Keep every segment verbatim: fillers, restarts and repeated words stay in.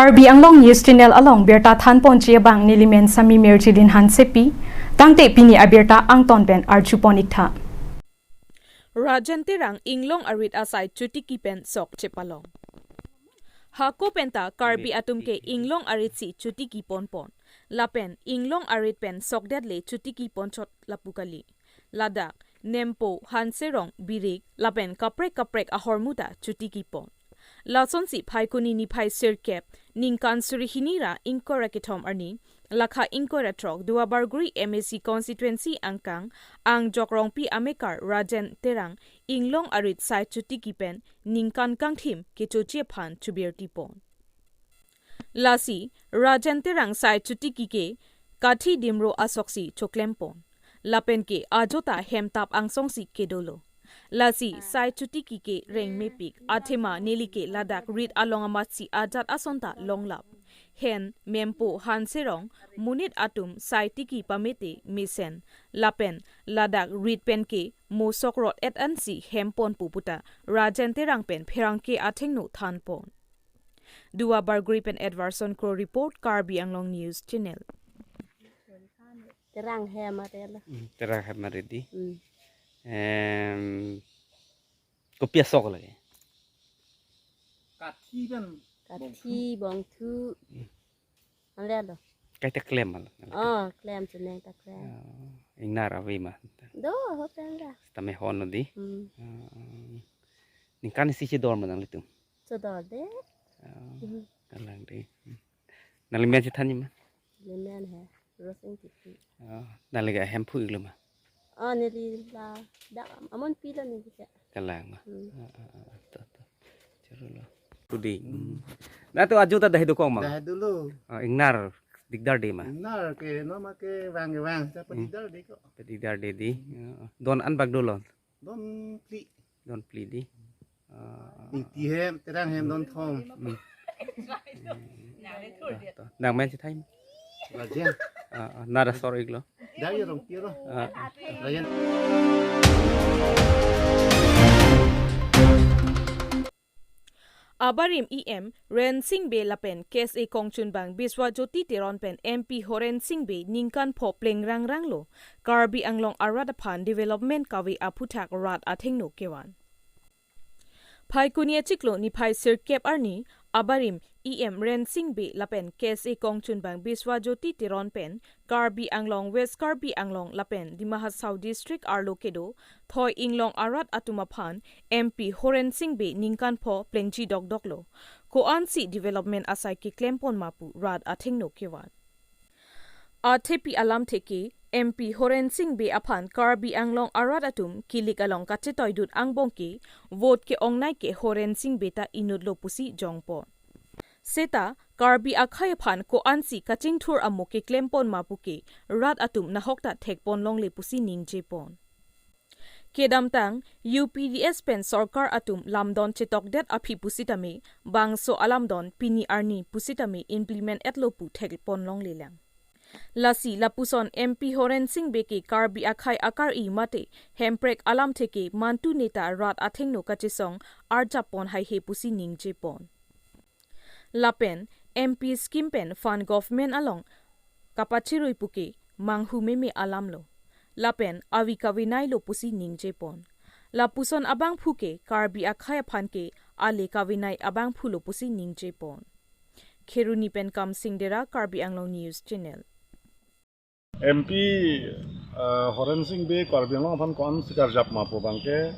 Karbi Anglong News Channel along birta thanponji abang nelimen Sami Merjilin Hansepi, tangte pini abirta angton pen arjupon iktha. Rajen Terang inglong arit asai chotiki pen sok chepalong. Hako penta Karbi atum ke inglong arit si chotiki ponpon. Lapen inglong arit pen sokdet le chotiki ponchot lapu kali. Ladak Nempo, Hanserong, Birik, lapen kaprek kaprek ahormu ta chotiki pon. Lasonsi Phaikuni niphai sirkep, ningkan suri hini ra ingkoi ra kethom arni, lakha ingkoi ra throk Duar Bagori M A C constituency angkang Angjok Rongpi amekar Rajen Terang inglong arit sai chotiki pen ningkan kangthim kechoji aphan chobirti pon. Lasi Rajen Terang sai chotiki ke kathi dimro asoksi choklem pon. Lapen ke ajo ta hemtap angsong si kedolo. Lasi sai chotiki ke rengmepik, athema neli ke ladak rit along amatsi ajat ason ta longlap. Hen Nempo, Hanserong, monit atum sai tiki pamete mesen. Lapen ladak rit pen ke mo sok rot-et ansi hempon pu puta Rajen Terang pen pherangke athengno thanpon. Duar Bagori pen Edwardson Kro report, Karbi Anglong News Channel. Terang hem aret lo. Hmm, Terang hem aret di. Hmm. Em, kopi asok lagi? Kathi pen kathi, bongthu. Hmm. Anle lo. Kaita klem mal. Oh, klem cheneng ta klem. Oh, ingnar ave ma. Do, ho klem da. Tame hon lo di. Hmm. Ah, ningkan isi chedor ma nanglitum? Chedor de. Ah, hmm, kalang de. Hmm. Nanglimen chethan ma? Nelimen he Rose Ingtipi. Ah, nangli ke ahemphu iklo ma? Ah, neli ladak amonpi lo neli ke. Kalang ma? Hmm. Ah, ah, ah, to, to. Choro lo. Tudi. Hmm. Na to ajo ta dahai dokok ma? Dahai dolo. Ah, ingnar dikdar de ma? Ingnar ke no ma ke vang vang, ta pa, hmm, dikdar de ko. Pa dikdar de di. Ah, don an bak dolo? Don phli. Don phli di. Ah, Ingti hem, Terang hem don thom. Hmm. To, to. Nangmen chethan? Rajen. Ah, ah, nada sor iklo. Dai Rongpi lo. Ah. Rajen. Abarim E M Rensing Bey lapen K S A kongchunbang Biswajyoti Teron pen M P Horensing Bey ningkan pho pleng rangrang lo, Karbi Anglong arat aphan development kave aphuthak rat athengno kevan. Phaikuni achiklo niphai sirkep arni, abarim E M Rensing Bey lapen K S A kongchunbang Biswajyoti Teron pen Karbi Anglong, West Karbi Anglong lapen Dima Hasao District arlo kedo thoi inglong arat atum aphan M P Horensing Bey ningkan pho plengji dokdok lo. Ko-ansi development asai keklem pon ma pu rat athengno kevan. Athepi alamthe ke M P Horensing Bey aphan Karbi Anglong arat atum kilik along kachetoidut angbong ke vote ke-ongnei ke Horensing Bey ta inut lo pusi jongpon. Seta Karbi akhei aphan ko-ansi kachingthur amo keklem pon ma pu ke rat atum nahok ta thek pon longle pusi ningje pon. Kedamtang U P D S pen sorkar atum lamdon chetokdet aphi pusitame bangso alamdon pini arni pusitame implement etlo pu thek pon longle lang. Lasi lapuson M P Horensing Bey ke Karbi akhei akari mate Hemprek alamthe ke mantu neta rat athengno kachesong arjap pon haihe pusi ningje pon. Lapen M P scheme pen fund government along kapachirui pu ke manghu meme alam lo. Lapen avi kavinai lo pusi ningje pon. Lapuson abangphu ke Karbi akhei aphan ke ale kavinai abangphu lo pusi ningje pon. Kheroni pen Kamsing Dera, Karbi Anglong News Channel. M P, ah, Horensing Bey Karbi Anglong aphan ko-ansi karjap ma pu abang ke,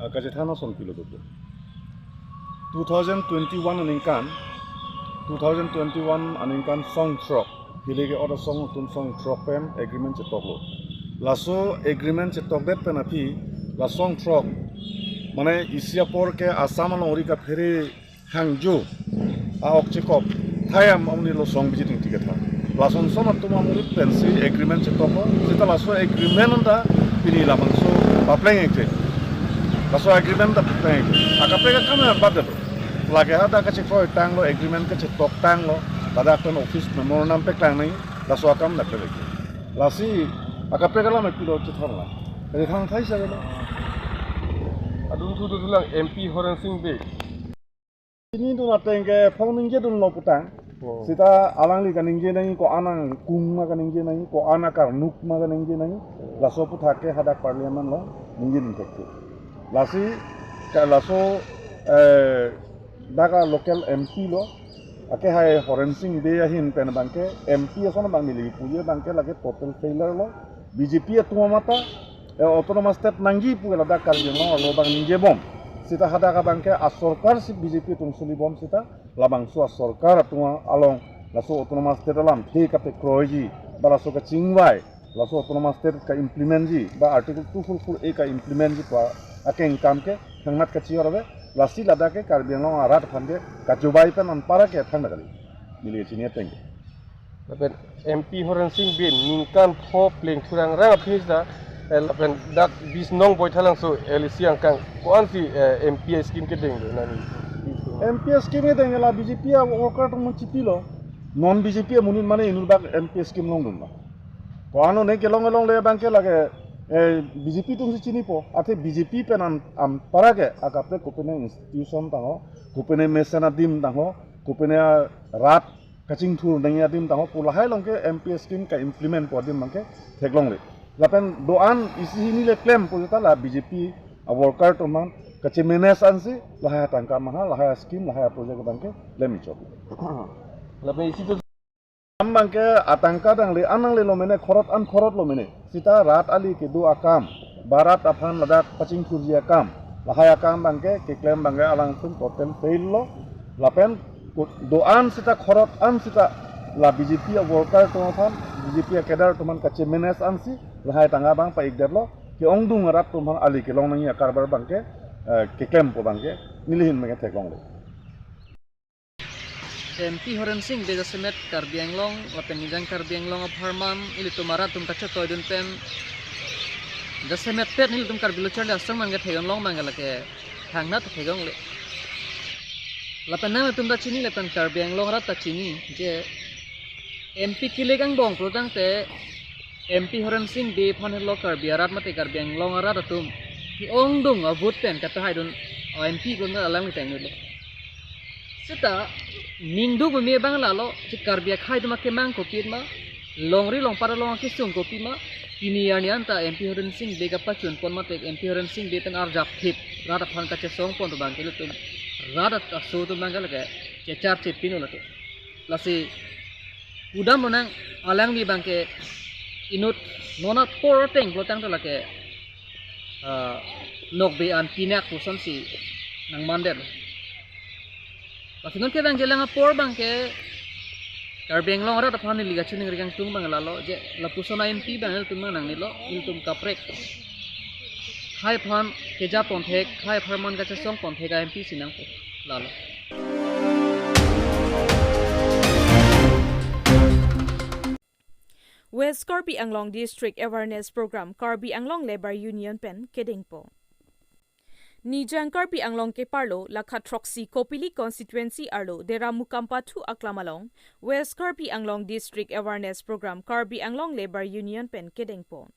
ah, kachethan ason pilo dokok. Two thousand twenty-one aningkan, two thousand twenty-one aningkan song throk, hilai ke ot asong atum song throk pen agreement chetoklo. Laso agreement chetokdet pen aphi, la song throk, mane isi apor ke Assam alongri kaphere hangjo a-ok chekop thai am amonit lo song bijit ingti ketha. Lason son atum amonit pensi agreement chetoklo, seta laso agreement anta pini labangso papleng-ik te. Laso agreement ta papleng-ik te. Akaprek akam ya bad lo. Lake hadak kachekroitanglo, agreement kachetoktanglo, ladak pen office memorandum peklang nangji, laso akam dak le. Lasi akaprek alam pilo chethan la. Jadi thang thai sa lo. Adun thu thu lang M P Horensing Bey. Ningdun ateng ke phone ningjedunlo putang. Oh. Sita alangli kaningje nangji, ko-an angkung ma kaningje nangji, ko-an akarnuk ma kaningje nangji. Oh. Laso aputhak ke hadak parliament along ningjedun thekthe. Lasi ka laso, eh, dak a local M P lo, ake hai Horen Sing Bey ahin pen abangke M P ason abang neli puji abangke lake total failure lo. B J P atum amata, eh, autonomous state nangji pu ke ladak Karbi Anglong arlo abang ningjebom. Sita hadak abangke asorkar si B J P atum solibom sita labangso asorkar atum along laso autonomous state alamthe kapekroiji, ba laso kachingvai, laso autonomous state ka-implement ji, ba Article two four four A ka-implement ji pu akengkam ke thangnat kachior ave. Lasi ladak ke Karbi Anglong arat aphan ke kachobai pen anpar ke thangta kali. Neli chini ateng ke. Lapen M P Horen Sing Bey ningkan pho pleng thurang rang aphi ta, eh, lapen dak Bisnong Boithalangso L A C angkang ko-ansi, eh, M P scheme kedeng do nani. M P scheme kedeng la B J P aworker atum chipilo. Non B J P amonit mane inut bak M P scheme longdun ba. Ko-an ne kelong longle abangke lake, eh, B J P atum si chinipo. Athe B J P pen an, anpar ke akaprek kopine institution tangho, kopine mesen adim tangho, kopine rat kachingthur nangji adim tangho pu lahai along ke M P scheme ka-implement po adim abangke theklongle. Lapen do-an isi hini le klempo sita la B J P aworker atum aphan kachemanage ansi lahai atangka mangha, lahai ascheme, lahai aproject abangke klem ichok. Lapen isi to abangke atangka dangle an nanglelo mene, khorot an khorotlo mene. Sita rat ali kedo akam, ba rat aphan ladak pachingthurji akam, lahai akam abangke keklem abangke alangtum total fail lo. Lapen ku-, do-an sita khorot an sita la B J P aworker atum aphan, B J P acadre atum aphan kachemanage ansi lahai tangka abang pa-ikdetlo. Ke-ongdung arat atum aphan ali kelong nangji akarbar abangke, eh, keklempo abangke neli ahin abangke theklongle. M P Horen Sing Bey jasemet Karbi Anglong lapen nijang Karbi Anglong apharman ilitum arat atum kachetoidun pen jasemetpet nelitum Karbi Lo Charli Asong abangke theklong abangke lake thangnat theklongle. Lapen nangtum ta chini lapen Karbi Anglong arat ta chini je M P kilik angbong pulotangte M P Horen Sing Bey aphan helo Karbi arat mate Karbi Anglong arat atum ke-ongdung avote pen katohaidun M P pon alangli tenglo. Sita ningduk meme abang lalo, je Karbi akhei atum akemang kopima, longri longpat along akesung kopima, pini arni anta M P Horen Sing Bey kapachun pon mate M P Horen Sing Bey pen arjapthip rat aphan kachesong pon atum abangke ilitum rat aso atum abangke lake chechar chepin lake. Lasi pudam lonang alangli abangke inut non apor ateng pulotangte lake, ah, nokbe an pinak pusonsi nangmandet. Lasi non kevangjilang apor abangke Karbi Anglong arat aphan neli kachiningri kangtung abang lalo je lapuson a-M P abang ilitum abang nangnelo, ilitum kaprek. Khei aphan keja ponthek, khei apharman kachesong ponthek a-M P si nangpo lalo. West Karbi Anglong District Awareness Program Karbi Anglong Labour Union pen kedengpo. Nijang Karbi Anglong keparlo lakha throksi Kopili constituency arlo Deramukam pathu aklam along West Karbi Anglong District Awareness Program Karbi Anglong Labour Union pen kedengpo.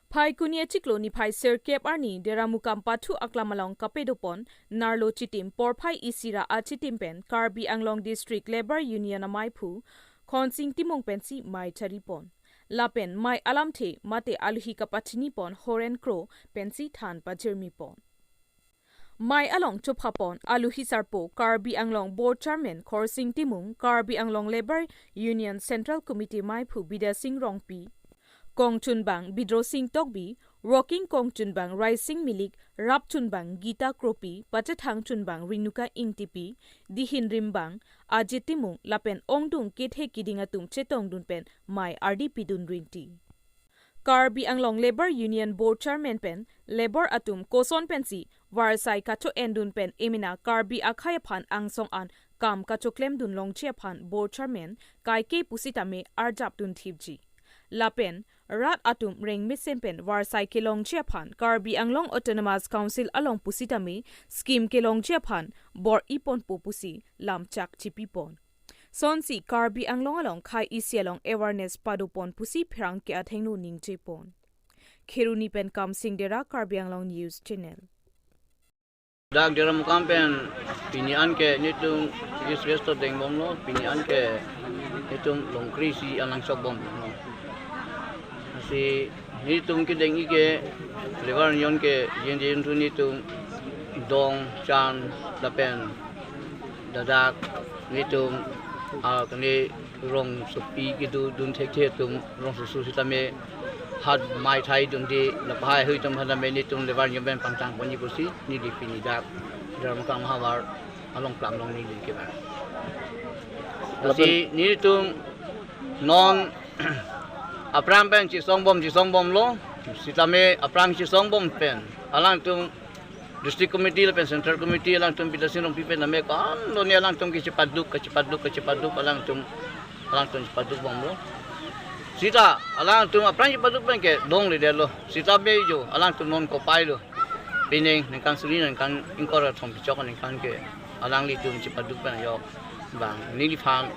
Phaikuni achiklo niphai sirkep arni Deramukam pathu aklam along kapadopon Narlo Chitim porphai isi ra achitim pen Karbi Anglong District Labour Union amaiphu Khonsing Timung pensi mei charipon. Lapen mei alamthe mate aluhi kapachinipon Horen Kro pensi than pajirmipon. Mei along chophapon aluhi sarpo Karbi Anglong Board Chairman Khorsing Timung, Karbi Anglong Labour Union Central Committee maiphu Bidya Sing Rongpi, kongchunbang Bidro Sing Tokbi, working kongchunbang Raising Milik, rapchunbang Gita Kropi, pachethangchunbang Renuka Ingtipi, dihin rimbang Ajit Timung lapen ongdung kethe kiding atum chetongdun pen mei ardi pidun rinti. Karbi Anglong Labour Union Board Chairman pen labour atum koson pensi varsai kacho-endun pen emena Karbi akhei aphan angsong an kam kachoklemdun longji aphan Board Chairman kaike pusitame arjapdun thipji. Lapen rat atum rengmesen pen varsai kelongji aphan Karbi Anglong Autonomous Council along pusitame scheme kelongji aphan bor-iponpo pusi lamchak chipipon. Sonsi Karbi Anglong along khei isi along awareness padopon pusi pherangke athengno ningjepon. Kheroni pen Kamsing Dera, Karbi Anglong News Channel. Dak Dermukam pen pini anke netum East West to deng bomlo, pini anke netum longkri si alang chok bomlo. Lasi netum kedeng-ik ke Labour Union ke yen yen tu netum dong chan lapen ladak netum akene rongsopi kedo dun thekthe atum rongsoso sitame hat mai thai dunde, la pahai hui atum sitame netum Labour Union pen pangtang ponji pusi neli pini dak Dermukam havar along plang along neli kevang. Lasi netum non aphrang pen chesong bom chesong bomlo, sitame aphrang chesong bom pen alangtum District Committee lapen Central Committee alangtum Bidya Sing Rongpi pen name kan lo ne alangtum kechepaduk kechepaduk kechepaduk alangtum alangtum chepaduk bomlo. Sita alangtum aphrang chepaduk pen ke dongledetlo. Sitame jo alangtum non kopai lo. Pining ningkan suri ningkan ingkoi ra thom kechok ningkan ke alanglitum chepaduk pen ajok bang neliphan,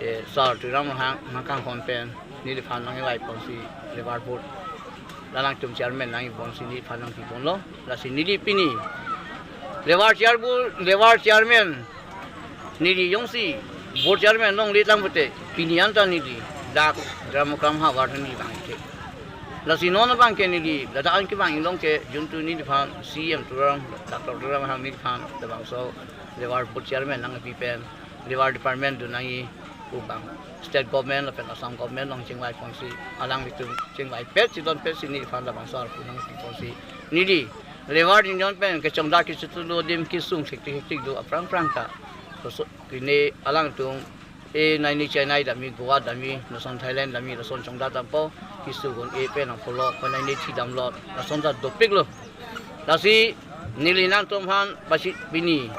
eh, Sar Tuliram Ronghang nangkanghon pen neliphan nangkevai ponsi Labour Board alangtum chairman nangpi ponsi neliphan nangpi ponlo. Lasi neli pini Labour chair bu, Labour chairman neli jongsi board chairman longle tang pute pini anta neli dak Dermukam havar neli vang-ik ke. Lasi non abang ke neli ladak an kevang-ik along ke juntu neliphan C E M Tuliram, Doctor Tuliram Ronghang neliphan labangso Labour Board chairman nangpi pen Labour Department dun nangji pu bang State Government lapen Assam Government along chingvai ponsi alanglitum chingvaipet si donpet si neliphan labangso arpu nangpi ponsi neli Labour Union pen kechongdak kechitulu adim kesung thektik thektik do aphrang phrang ta. Laso kene alangtum e naini Chennai damji, Goa damji, lason Thailand damji, lason chongdak dampo, keso gun e pen nangpolo, ko naini thi damlo, lason ta dopiklo. Lasi neli nangtumphan basi pini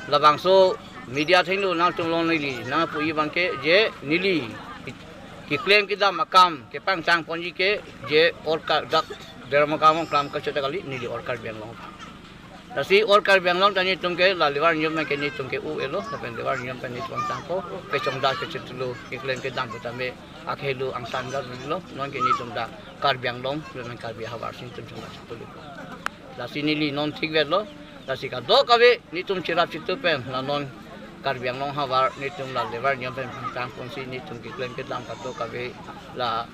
labangso media athengno nangtum along neli nangpu-i abang ke je neli keklem kedam akam kepangtang ponji ke je all Kar-, dak Dermukam along klam kachot kali neli all Karbi Anglong. Lasi all Karbi Anglong ta netum ke la Labour Union ke netum ke u-elo, lapen Labour Union pen netum tangpo, kechongdak kechitulu, keklem kedam putame, akhelu angtan ga lo, non ke netum dak Karbi Anglong, lapen Karbi havar si netum chongdak chitulu. Lasi neli non thikvetlo, lasi kadokave netum cherap chitu pen, la non Karbi Anglong havar netum la Labour Union pen pangtang ponsi netum keklem kedam kadokave la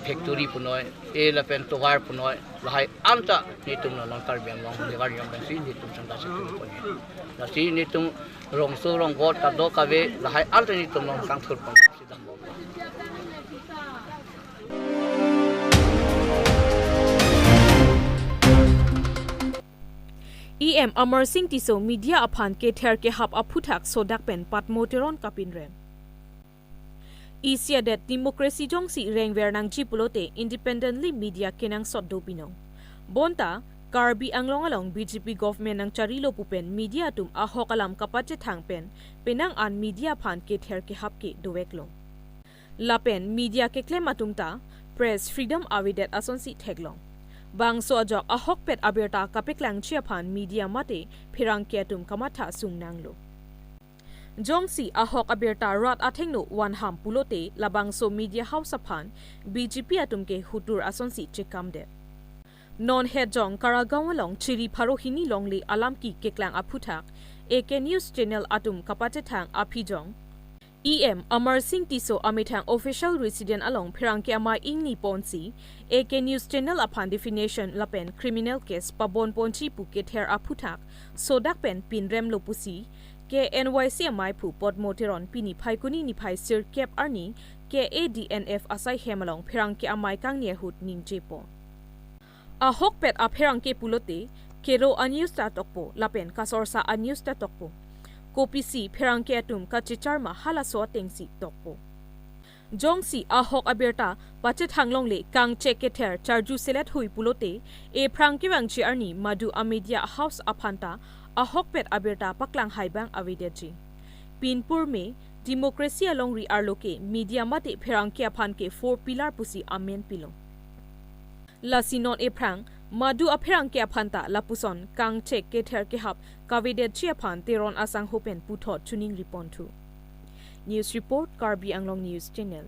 factory punoi, e lapen tovar punoi, lahai anta netum la non Karbi Anglong Labour Union pensi netum chongdak chitulu ponji. Lasi netum rongso ronggot kadokave lahai anta netum along kangthur ponsi dambom. E M Amarsing Tisso media aphan kether kehap aphuthak sodak pen Padmo Teron kapinrem. Isi adet democracy jongsi rengver nangji pulote independently media kenangsot do binong. Bonta Karbi Anglong along B J P government nangcharilo pu pen media atum ahok alam kapachethang pen penang an media aphan kether kehap ke doveklo. Lapen media keklem atum ta press freedom avedet asonsi theklong. Bangso ajok ahokpet abirta kapeklangji aphan media mate pherangke atum kamatha sung nanglo. Jongsi ahok abirta rat athengno vanham pulote labangso media house aphan B J P atum ke hutur asonsi chekamdet. Non hetjong Karagaon along chiri pharo hini longle alamki keklang aphuthak A K News Channel atum kapachethang aphi jong E M Amarsing Tisso amethang official residence along pherangke amei ingni ponsi A K News Channel aphan defamation lapen criminal case pabon ponji pu kether aphuthak sodak pen pinremlo pusi K N Y C ameiphu Padmo Teron pini Phaikuni niphai sirkep arni K A D N F asai hem along pherangke amei kangni ahut ningjepo. Ahokpet apherangke pulote kero a-news ta tokpo lapen kasorsa a-news ta tokpo. Kopisi pherangke atum kachecharma halaso atengsi tokpo. Jongsi ahok abirta pachethang longle kangchek kether charju selet hui pulote ephrang kevangji arni madu a-media house aphanta ahokpet abirta paklang hai abang avedetji. Pinpur me democracy alongri arlo ke media mate pherangke aphan ke four pillar pusi amen pilo. Lasi non ephrang madu apherangke aphanta lapuson kangchek kether kehap kavedetji aphan Teron asangho pen puthot choningri ponthu. News report, Karbi Anglong News Channel.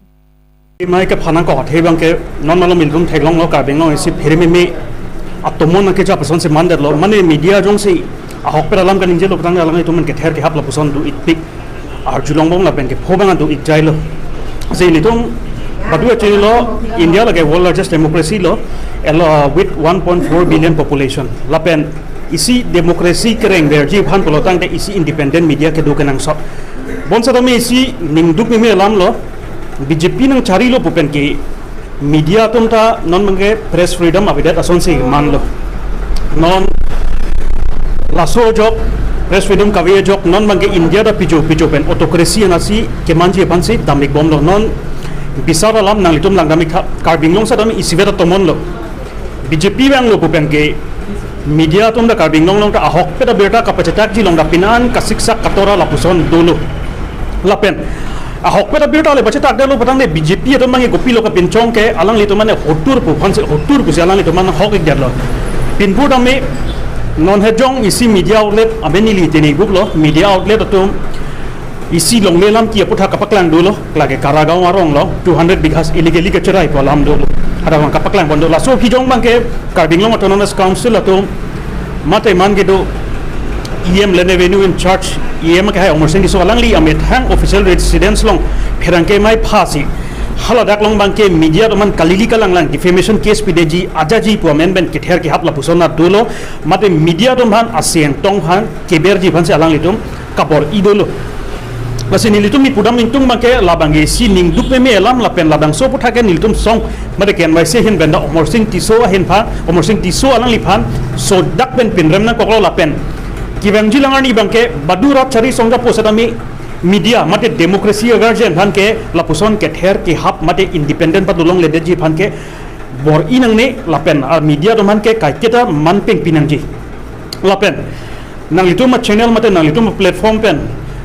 Mai kephan nangkok athe abang ke non malom bindun theklonglo, Karbi Anglong isi pherememe atomon nangkecho apusonsi mandetlo, mane media jongsi Ahokpet alam kaningjelo putangte alanglitum kether kehap lapuson do-ikpik arjulongbom lapen kepho abang do-ikjailo. Lasi ilitum badu achinilo, India lake world largest democracy lo, elo, uh, with one point four billion population. Lapen isi democracy kerengverji aphan pulotangte isi independent media kedo kenangsot. Bonsetame isi ningduk meme alamlo, B J P nangcharilo pu pen ke media atum ta non abangke press freedom avedet asonsi manlo. Non laso ajok, press freedom kave ajok, non abangke India ta pijo pijo pen autocracy anatsi kemanji aphansi dam-ikbomlo. Non bisar alam nanglitum langdam-iktha, Karbi Anglong setame isivet atomonlo. B J P vanglo pu pen ke media atum ta Karbi Anglong along ta ahokpet abirta kapachetakji along ta pinan kasiksak katora lapuson dolo. Lapen ahokpet abirta le pachetakdetlo putangte B J P atum abangke kopilo kapinchong ke alanglitum mane hotur pu aphansi, hotur pusi alanglitum mane hok-ikdetlo. Pinpur tame non hejong isi media outlet amen ili tene guklo, media outlet atum isi longle alam ki aputhak kapaklang dolo, lake Karagaon aronglo, two hundred bighas illegally kacherai pu alam dolo. Adang kapaklang pon dolo. Laso aphi jong abangke Karbi Anglong Autonomous Council atum mate man kedo E M Land Revenue in charge, E M kehai Amarsing Tisso alangli amethang official residence along pherangke mai phasi haladak along abangke media atum aphan kalili kalanglang defamation case pidetji ajaji pu amen pen kether kehap lapuson dolo. Mate media atum aphan aseng tong aphan keberji aphansi alanglitum kabor-i dolo. Lasi nelitum ni pudam ningtung abangke labangke isi ningduk meme alam lapen labangso aputhak ke nelitum song mate K N Y C ahin pen ta Amarsing Tisso ahin aphan, Amarsing Tisso alangliphan sodak pen pinrem nangkoklo lapen kevangji alang arni abangke badu rat chari song japo setame media mate democracy a-guardian aphan ke lapuson kether kehap mate independent padolongledetji aphan ke bor-i nangne lapen a-media atum aphan ke kaiketa manpeng pinangji. Lapen nanglitum a-channel mate nanglitum a-platform pen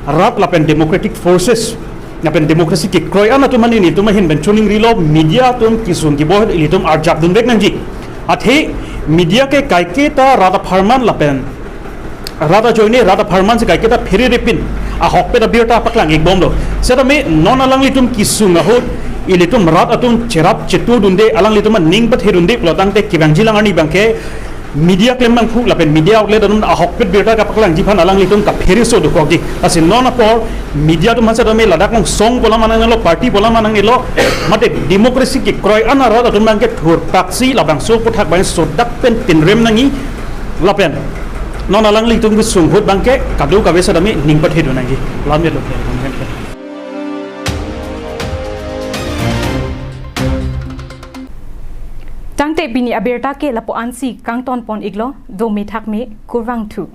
rat lapen democratic forces lapen democracy kekroi an atum aphan nelitum ahin pen choningrilo, media atum kisung kibo ilitum arjapdunvek nangji. Athe media ke kaiketa rat apharman lapen rat ajoine rat apharmansi kaiketa phererepin ahokpet abirta paklang-ikbomlo. Setame non alanglitum kisung ahut ilitum rat atum cherap chetudunde, alanglitum aning pathedunde pulotangte kevangji alang arni abangke media klembangphu lapen media outlet atum ahokpet abirta kapaklangji aphan alanglitum kaphere so dokokji. Lasi non apor media atum aphan setame ladak along song pu alam ma nangnelo, party pu alam ma nangnelo, mate democracy kekroi an arat atum abangke thurpaksi labangso aputhak abang sodak pen pinrem nangji lapen non alanglitum kisung ahut abangke kadokave setame ning pathedun nangji. Lamelo. Tangte pini abirta ke lapu-ansi kangton pon-iklo, do mithak me, kurvangthu.